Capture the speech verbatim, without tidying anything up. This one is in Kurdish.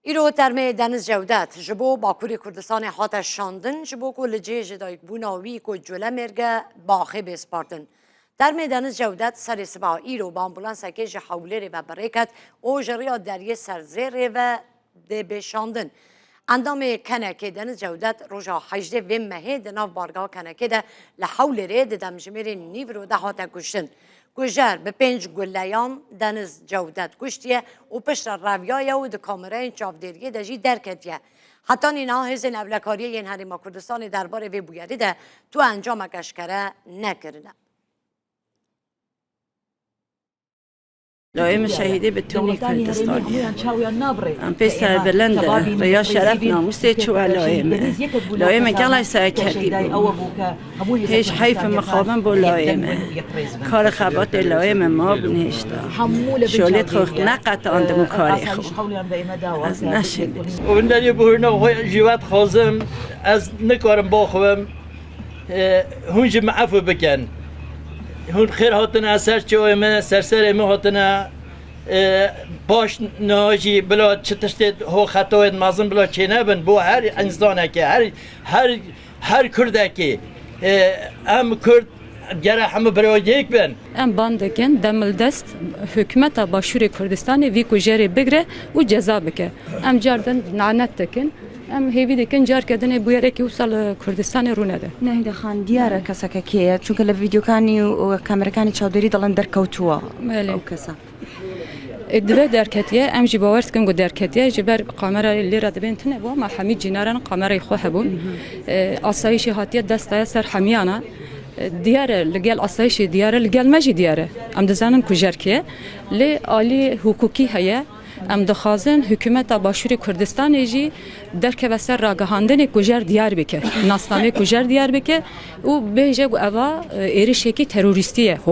Îro termê Deniz Cewdet ji bo Bakurê Kurdistanê hate şandin, ji bo ku li cihê ji dayikbûna wî ku Culemêrg e, baxê bê spartin. Termê Deniz Cewdet serê sibeha îro bi ambulansekê ji Hewlêrê ve bi rê ket û ji riya deriyê Serzêrê ve dê bê şandin. Endamê K N K'ê Deniz Cewdet roja hejdê vê mehê di nav bargeha K N K'ê de li Hewlêrê di demjimêrê nîvro de hate kuştin. Kujer bi pênc guleyan Deniz Cewdet kuştiye û piştre reviyaye û di kamerayên çavdêriyê de jî derketiye. Heta nîna hêzên ewlekariyê yên Herêma Kurdistanê derbarê vê bûyerî de tu encamek eşkere nekirine. Layê min şehîdê bi tûnî Kurdistanê ye. Em pê serbilind e. Rêya şeref namûsê çûye layê min. Layê min gelek serketî bû. Hêj heyf mixabin bo layê min. Karê xebatê layê min ma binihişta. Şolê xwe neqetandim karê xwe. Ez neşim. Û nerî bûrna xwe jî ve dixwazim. Ez nikarim baxwim. E, hûn ji min efû bikin. Hûn xêr hatine ser çavê me, ser serê me hatine. E, paş niha jî bila çi tiştê ho xetayê mezin bila çênebin bo her însanekê, her, her, her Kurdekê. E, em Kurd gere hemû bira yek bin. Em ban dikin demildest hikûmeta Başûrê Kurdistanê vî kujerê bigre û ceza bike. Em car din nanet dikin. Em hêvî dikin carke dinê bûyerekî wisa li Kurdistanê rûnede. Nehîde Xan, diyar e keseke kê ye? Çunke li vîdyokanî û kamerekanî çavdêrî dilan derkewtû ye. Belê. Ew kesa. E, divê derketiye, em jî bawer dikin ku derketiye, ji ber kamerayê lê re dibên tune bû, ama hemî cînaran kamerayê xwe hebûn. E, asayîşê hatiye destaya ser hemiyana. E, diyar e, li gel asayîşê diyar e, li gel me jî diyar e. Em dizanin kujer kê ye. Lê alî hukukî heye. Em dixwazin hikûmeta Başûrê Kurdistanê jî derkeve ser ragihandinê kujer diyar bike, nasnameyê kujer diyar bike û bêje ku eva, e, êrişekî terorîstî ye.